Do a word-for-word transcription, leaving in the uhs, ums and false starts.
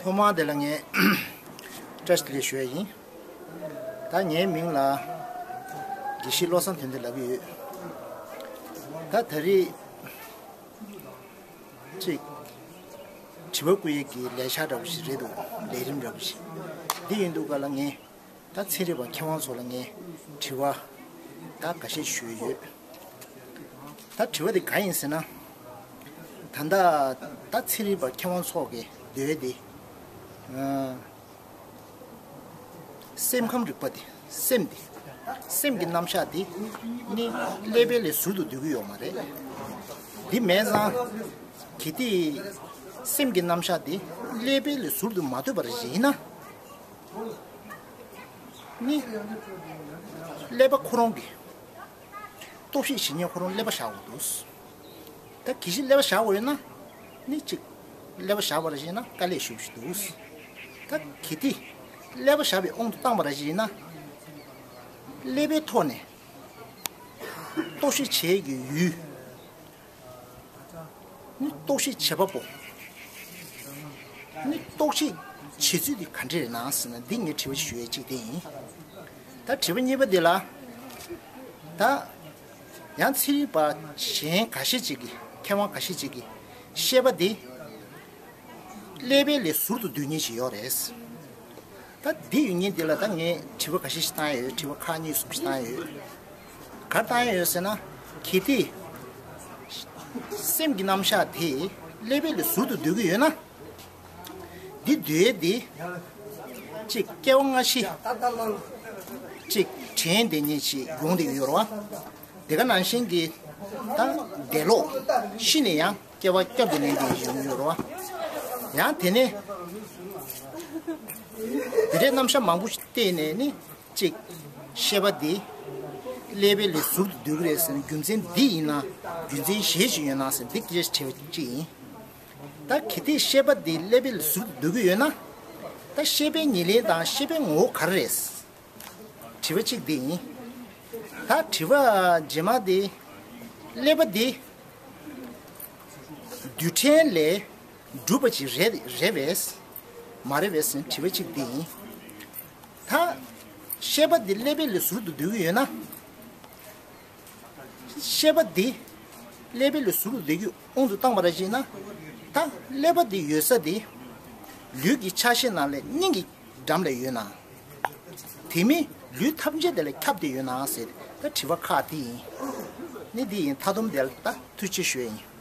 ཐོག་མར་དེ་ལ་ངས་བཀྲ་ཤིས་བདེ་ལེགས་ཞུ་ཡ་ཡིན། ད་ངའི་མིང་ལ་དགེ་བཤེས་བློ་བཟང་དོན་ལྡན་ལབ་ཀྱི་ཡོད། ད་ད་རེས་ཅིག་དྲི་བ་བཀོད་ཡས་ཀྱི་ལས་འཆར་འདྲ་པོ་ཞིག་རེད་འདུག་ལས་རིམ་འདྲ་པོ་ཞིག་འདི་ཡིན་དུས་ག་ལ་ངས་ད་ཚན་རིག་པ་མཁས་དབང་ཚོ་ལ་ངས་དྲི་བ་ད་འགའ་ཤས་ཞུས་ཡོད། ད་དྲི་བ་དེ་ག་ཡིན་ཟེར་ན། ད་ལྟ་ད་ཚན་རིག་པ་མཁས་དབང་ཚོ་གི་འདོད་དེ། ཨ། སེམས་ཁམས་རིག་པ་དེ་སེམས་དེ། སེམས་ཀྱི་རྣམ་གཞག་དེ་ནི་ཀླད་པའི་ལས་ཟུར་དུ་སྡོད་ཀྱི་ཡོད་མ་རེད། འདི་མེད་ཙང་། གལ་ཏེ་སེམས་ཀྱི་རྣམ་གཞག་དེ་ཀླད་པའི་ལས་ཟུར་དུ་མ་སྡོད་པར་བྱས་ན། ནི་ཀླད་པ་ཁོ་རང་གི་རྟོག་ཞིབ་བྱེད་མཁན་ཁོ་རང་ཀླད་པ་བཞག་དགོས་འདུག་ད་གལ་སྲིད་ཀླད་པ་བཞག་དགོས་ཡོད་ན། ནི་གཅིག་ཀླད་པ་བཞག་པ་རེད་ཅེ་ན་དཀའ་ལས་ཞེ་པོ་ཞིག་འདུག་ད་གལ་ཏེ་ཀླད་པ་བཞག་པའི་དབང་དུ་བཏང་པ་རེད་ཅེ་ན། ཀླད་པའི་ཐོག་ནས་རྟོག་ཞིབ་བྱེད་ཀྱི་ཡུལ། ནི་རྟོག་ཞིབ་བྱེད་པ་པོ། ནི་རྟོག་ཞིབ་བྱེད་ཚུལ་དེ་ག་འདྲ་རེད་ན་ཟེར་ན། འདི་ངས་དྲི་བ་ཞུ་ཡས་གཅིག་དེ་ཡིན། ད་དྲི་བ་གཉིས་པ་འདི་ལ། ད་ཡང་ཚན་རིག་པ་གཞན་འགའ་ཤས་ཅིག་གིས་མཁས་དབང་འགའ་ཤས་ཅིག་གིས་ཤེས་པ་འདི་ཀླད་པའི་ལས་ཟུར་དུ་སྡོད་མཁན་ཞིག་ཡོད་རེད། ད་འདི་ཡོད་མཁན་འདི་ལ་ད་ངས་དྲི་བ་འགའ་ཤས་ཤིག་བཏང་ཡོད། དྲི་བ་ཁག་གཉིས་གསུམ་ཞིག་བཏང་ཡོད། ག་རེ་བཏང་ཡོད་ཟེར་ན། གལ་ཏེ་སེམས་ཀྱི་རྣམ་གཞག་དེ་ཀླད་པའི་ལས་ཟུར་དུ་སྡོད་ཀྱི་ཡོད་ན། འདི་སྡོད་ཡས་འདི་གཅིག་སྐྱེ་བ་སྔ་ཕྱི་གཅིག་དྲན་བསྡད་མཁན་ཞིག་ཡོང་བསྡད་ཀྱི་ཡོད་རེད་བ། དེ་ག་ནང་བཞིན་གྱི་ད་འདས་ལོག་ཤི་ནས་ཡང་སྐྱེ་བ་བསྐྱར་དུ་ལེན་མཁན་ཞིག་ཡོང་གི་ཡོད་རེད་བ། ཡང་དེ་ནས་དེ་འདྲའི་རྣམ་གཞག་མང་པོ་ཞིག་བལྟས་ནས་ནི། གཅིག་ཤེས་པ་འདི་ཀླད་པའི་ལས་ཟུར་དུ་སྡོད་ཀྱི་རེད་ཟེར་ན། རྒྱུ་མཚན་འདི་ཡིན་ན། རྒྱུ་མཚན་གཞན་ཞིག་ཡོད་ན་ཟེར། འདི་སྐད་ཆ་དྲི་བ་གཅིག་ཡིན། ད་གལ་ཏེ་ཤེས་པ་འདི་ཀླད་པའི་ལས་ཟུར་དུ་སྡོད་ཀྱི་ཡོད་ན། ད་ཤེས་པའི་ཉེར་ལེན་དང་ཤེས་པའི་ངོ་བོ་ག་རེ་རེད། དྲི་བ་གཅིག་འདི་ཡིན། ད་དྲི་བ་རྗེས་མ་འདི། ཀླད་པ་འདི་རྡུལ་ཕྲན་ལས་གྲུབ་པ་ཅིག་རེད་རེད་པས། མ་རེད་པས་ཟེར་ན་དྲི་བ་གཅིག་འདི་ཡིན། ད་ཤེས་པ་འདི་ཀླད་པའི་ལས་ཟུར་དུ་སྡོད་ཀྱི་ཡོད་ན། ཤེས་པ་འདི་ཀླད་པའི་ལས་ཟུར་དུ་སྡོད་རྒྱུ་དབང་དུ་བཏང་བ་ར་ཅིག་ན། ད་ཀླད་པ་འདི་ཡོད་ས་འདི་ལུས་ཀྱི་ཆ་ཤས་ནང་ལས་སྙིང་གི་འགྲམ་ལ་ཡོད་ན། དེ་མིན་ལུས་ཐམས་ཅད་དེ་ལ་ཁྱབ་སྟེ་ཡོད་ན་ཟེར། ད་དྲི་བ་ཁག་འདི་ཡིན། ནི་འདི་ཡིན། མཐའ་སྡོམ་དེ་ལ་ད་ཐུགས་རྗེ་ཆེ་ཞུ་ཡ་ཡིན།